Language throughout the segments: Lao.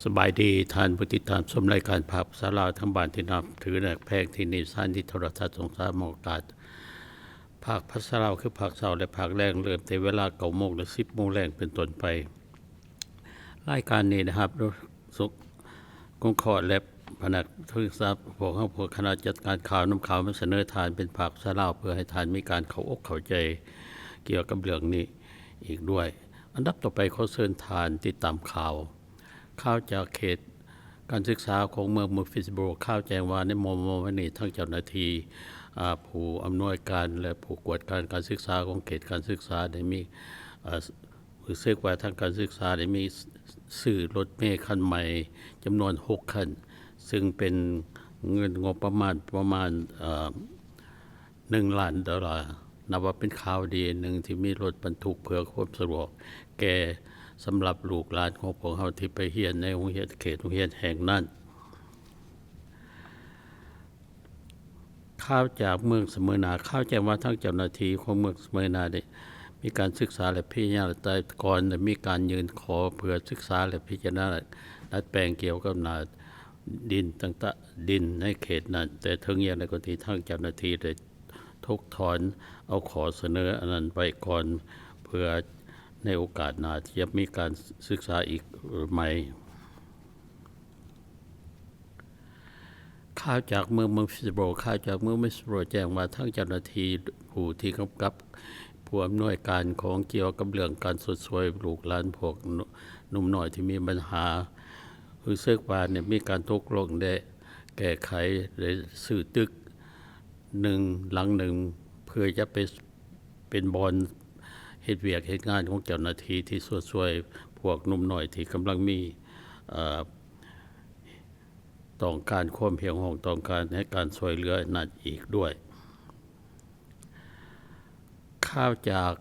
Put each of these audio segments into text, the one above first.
ສະບາຍດີ ທ່ານຜູ້ຕິດຕາມຊົມລາຍການພາກພາສາລາວ ທາງບ້ານທີ່ນັບຖື ແລະ ແພງ ທີ່ນີ້ສະຖານີໂທລະທັດສົງສານອອກອາກາດ ພາກພາສາລາວ ຄືພາກເຊົ້າ ແລະ ພາກແລງ ເລີ່ມແຕ່ເວລາເກົ້າໂມງ ແລະ ສິບໂມງແລງເປັນຕົ້ນໄປ. ລາຍການນີ້ໄດ້ຮັບ ສົງ ສົງເຄາະ ແລະ ພະນັກສຶກສາ ພວກເຮົາ ພວກຄະນະຈັດການຂ່າວ ນຳຂ່າວມາສະເໜີທ່ານເປັນພາກພາສາລາວ ເພື່ອໃຫ້ທ່ານມີການເຂົ້າອົກເຂົ້າໃຈກ່ຽວກັບເລື່ອງນີ້ອີກດ້ວຍ. ອັນດັບຕໍ່ໄປ ຂໍເຊີນທ່ານຕິດຕາມຂ່າວ. ຂ່າວຈາກເຂດການສຶກສາຂອງເມືອງ Murfreesboro ຂ່າວແຈ້ງວ່າ ໃນມໍ່ໆ ມານີ້ ທາງເຈົ້າໜ້າທີ່ ອາ ຜູ້ອຳນວຍການ ແລະ ຜູ້ກວດການການສຶກສາຂອງເຂດການສຶກສາໄດ້ມີ ອາ ຮູ້ສຶກວ່າທາງການສຶກສາໄດ້ມີ ຊື້ລົດເມຄັນໃໝ່ຈຳນວນຫົກຄັນ ຊຶ່ງເປັນເງິນງົບປະມານ ປະມານ ເອີ ໜຶ່ງລ້ານໂດລາ. ນັບວ່າເປັນຂ່າວດີອັນໜຶ່ງທີ່ມີລົດບັນທຸກເພື່ອຄວາມສະດວກແກ່ ສຳລັບລູກຫຼານຂອງພວກເຮົາທີ່ໄປຮຽນໃນໂຮງຮຽນ ເຂດໂຮງຮຽນແຫ່ງນັ້ນ. ຂ່າວຈາກເມືອງສະເມີນາ ຂ່າວແຈ້ງວ່າທາງເຈົ້າໜ້າທີ່ຂອງເມືອງສະເມີນາໄດ້ມີການສຶກສາ ແລະ ພິຈາລະນາ ແຕ່ກ່ອນໄດ້ມີການຍື່ນຂໍເພື່ອສຶກສາ ແລະ ພິຈາລະນາດັດແປງກ່ຽວກັບໜ້າດິນຕ່າງໆ ດິນໃນເຂດນັ້ນ, ແຕ່ເຖິງຢ່າງໃດກໍດີ ທາງເຈົ້າໜ້າທີ່ໄດ້ຖົກຖອນເອົາຂໍ້ສະເໜີອັນນັ້ນໄວ້ກ່ອນ ເພື່ອໃນໂອກາດໜ້າຈະມີການສຶກສາອີກໃໝ່. ຂ່າວຈາກເມືອງ Murfreesboro ຂ່າວຈາກເມືອງ Murfreesboro ແຈ້ງວ່າ ທາງເຈົ້າໜ້າທີ່ຜູ້ທີ່ກຳກັບ ຜູ້ອຳນວຍການຂອງ ກ່ຽວກັບເລື່ອງການຊົດຊ່ວຍລູກຫຼານພວກໜຸ່ມນ້ອຍທີ່ມີບັນຫາ ຮູ້ສຶກວ່າໄດ້ມີການຕົກລົງ ແລະ ແກ້ໄຂ ໄດ້ຊື້ຕຶກໜຶ່ງຫຼັງໜຶ່ງ ເພື່ອຈະໄປເປັນບ່ອນເຮັດວຽກເຮັດງານຂອງເຈົ້າໜ້າທີ່ທີ່ຊົດຊ່ວຍພວກໜຸ່ມນ້ອຍທີ່ກຳລັງມີ ເອີ ຕ້ອງການຄວາມຮຽກຮ້ອງ ຕ້ອງການໃຫ້ການຊ່ວຍເຫຼືອນັ້ນອີກດ້ວຍ. ຂ່າວຈາກ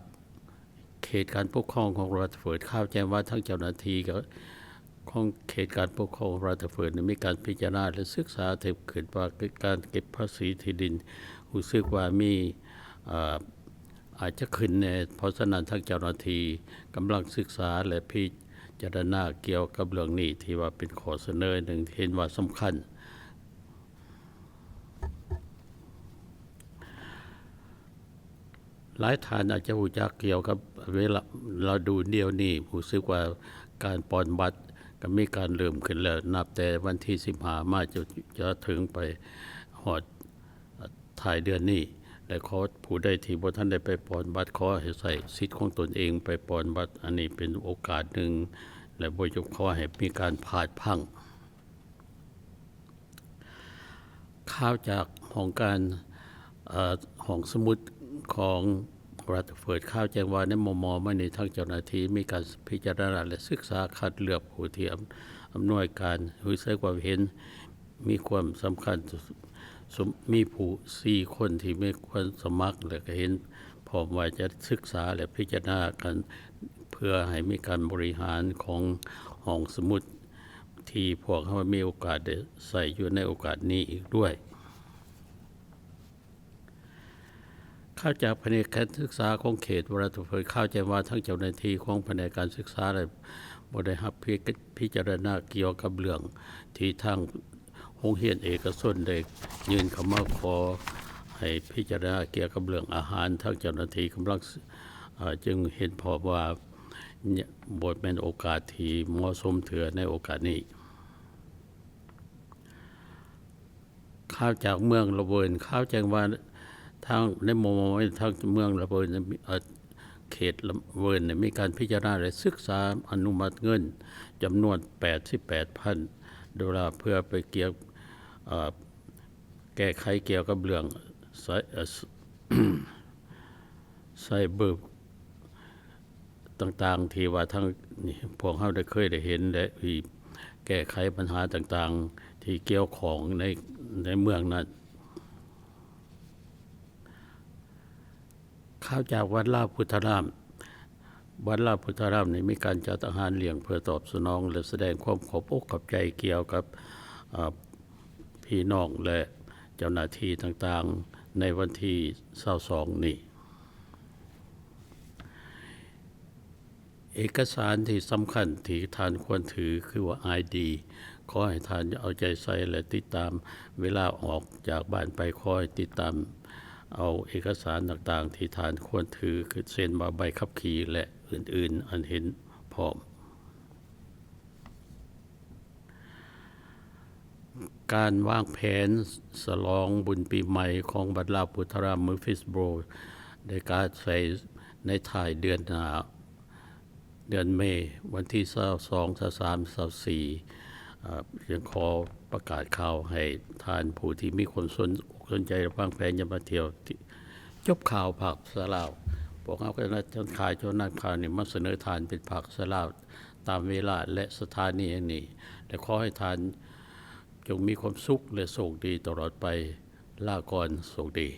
ເຂດການປົກຄອງຂອງ Rutherford ຂ່າວແຈ້ງວ່າທາງເຈົ້າໜ້າທີ່ຂອງເຂດການປົກຄອງ Rutherford ໄດ້ມີການພິຈາລະນາ ແລະ ສຶກສາເຖິງຂຶ້ນວ່າ ການເກັບພາສີທີ່ດິນ ຮູ້ສຶກວ່າມີ ເອີ ອາດຈະຂຶ້ນແດ່, ເພາະສະນັ້ນທາງເຈົ້າໜ້າທີ່ກຳລັງສຶກສາ ແລະ ພິຈາລະນາກ່ຽວກັບເລື່ອງນີ້ ທີ່ວ່າເປັນຂໍ້ສະເໜີໜຶ່ງທີ່ເຫັນວ່າສຳຄັນ. ຫຼາຍທ່ານອາດຈະຮູ້ຈັກກ່ຽວກັບເວລາ ລະດູດຽວນີ້ ຮູ້ສຶກວ່າການປ່ອນບັດກໍມີການເລີ່ມຂຶ້ນແລ້ວ ນັບແຕ່ວັນທີສິບຫ້າມາ ຈະ ຈະເຖິງໄປຮອດ ທ້າຍເດືອນນີ້ ແລະ ຂໍຜູ້ໃດທີ່ບໍ່ທັນໄດ້ໄປປ່ອນບັດ ຂໍໃຫ້ໃຊ້ສິດຂອງຕົນເອງໄປປ່ອນບັດ. ອັນນີ້ເປັນໂອກາດໜຶ່ງ ແລະ ບໍ່ຢາກຂໍໃຫ້ມີການພາດພັງ. ຂ່າວຈາກຫ້ອງການ ເອີ ຫ້ອງສະໝຸດຂອງ Rutherford ຂ່າວແຈ້ງວ່າ ໃນມໍ່ໆມານີ້ ທາງເຈົ້າໜ້າທີ່ມີການພິຈາລະນາ ແລະ ສຶກສາຄັດເລືອກຜູ້ທີ່ອຳ ອຳນວຍການ ຮູ້ສຶກວ່າເຫັນ ມີຄວາມສຳຄັນ ສົມ ມີຜູ້ສີ່ຄົນທີ່ມີຄວາມສະໝັກ ແລະ ກໍເຫັນພ້ອມວ່າຈະສຶກສາ ແລະ ພິຈາລະນາກັນ ເພື່ອໃຫ້ມີການບໍລິຫານຂອງຫ້ອງສະໝຸດ ທີ່ພວກເຮົາມີໂອກາດໄດ້ໃຊ້ຢູ່ໃນໂອກາດນີ້ອີກດ້ວຍ. ຂ່າວຈາກພະແນກການສຶກສາຂອງເຂດ Rutherford ຂ່າວແຈ້ງວ່າ ທາງເຈົ້າໜ້າທີ່ຂອງພະແນກການສຶກສາໄດ້ບໍ່ໄດ້ຮັບພິ ພິຈາລະນາກ່ຽວກັບເລື່ອງທີ່ທາງໂຮງຮຽນເອກະຊົນໄດ້ຍື່ນເຂົ້າມາຂໍໃຫ້ພິຈາລະນາກ່ຽວກັບເລື່ອງອາຫານ. ທາງເຈົ້າໜ້າທີ່ກຳລັງ ເອີ ຈຶ່ງເຫັນພ້ອມວ່າ ບໍ່ແມ່ນໂອກາດທີ່ເໝາະສົມເທື່ອໃນໂອກາດນີ້. ຂ່າວຈາກເມືອງລະເວີນ ຂ່າວແຈ້ງວ່າທາງໃນມໍ່ໆ ທາງເມືອງລະເວີນ ເອີ ເຂດລະເວີນ ໄດ້ມີການພິຈາລະນາ ແລະ ສຶກສາອະນຸມັດເງິນຈຳນວນແປດສິບແປດພັນໂດລາ ເພື່ອໄປກ່ຽວ ເອີ ແກ້ໄຂກ່ຽວກັບເລື່ອງ ໄຊ ເອີ ໄຊເບີ ຕ່າງໆ ທີ່ວ່າທາງ ພວກເຮົາໄດ້ເຄີຍໄດ້ເຫັນ ແລະ ແກ້ໄຂບັນຫາຕ່າງໆ ທີ່ກ່ຽວຂ້ອງໃນ ໃນເມືອງນັ້ນ. ຂ່າວຈາກວັດລາວພຸດທະລາມ ວັດລາວພຸດທະລາມນີ້ມີການຈັດອາຫານລ້ຽງເພື່ອຕອບສະໜອງ ແລະ ສະແດງຄວາມຂອບອົກຂອບໃຈກ່ຽວກັບ ເອີ ພີ່ນ້ອງ ແລະ ເຈົ້າໜ້າທີ່ຕ່າງໆ ໃນວັນທີຊາວສອງນີ້. ເອກະສານທີ່ສຳຄັນທີ່ທ່ານຄວນຖືຄືວ່າ ໄອ ດີ. ຂໍໃຫ້ທ່ານເອົາໃຈໃສ່ ແລະ ຕິດຕາມເວລາອອກຈາກບ້ານໄປ. ຂໍໃຫ້ຕິດຕາມເອົາເອກະສານຕ່າງໆທີ່ທ່ານຄວນຖື ເຊັ່ນວ່າໃບຂັບຂີ່ ແລະ ອື່ນໆ ອັນເຫັນພ້ອມ. ການວາງແຜນສະຫຼອງບຸນປີໃໝ່ຂອງວັດລາວໂພທາລາມ Murfreesboro ໄດ້ກາດໃສ່ໃນທ້າຍເດືອນໜ້າ ເດືອນເມ ວັນທີຊາວສອງ ຊາວສາມ ຊາວສີ່ ເອີ່ ຍັງຂໍປະກາດຂ່າວໃຫ້ທ່ານຜູ້ທີ່ມີຄວາມສົນອົກສົນໃຈ ແລະ ວາງແຜນຈະມາທ່ຽວ ທີ່ ຈົບຂ່າວພາກພາສາລາວ. ພວກເຮົາຄະນະຈັດຂາຍເຈົ້ານຳຂ່າວນີ້ມາສະເໜີທ່ານເປັນພາກພາສາລາວ ຕາມເວລາ ແລະ ສະຖານີແຫ່ງນີ້ ແລະ ຂໍໃຫ້ທ່ານຈົ່ງມີຄວາມສຸກ ແລະ ໂຊກດີຕະຫຼອດໄປ. ລາກ່ອນ, ໂຊກດີ.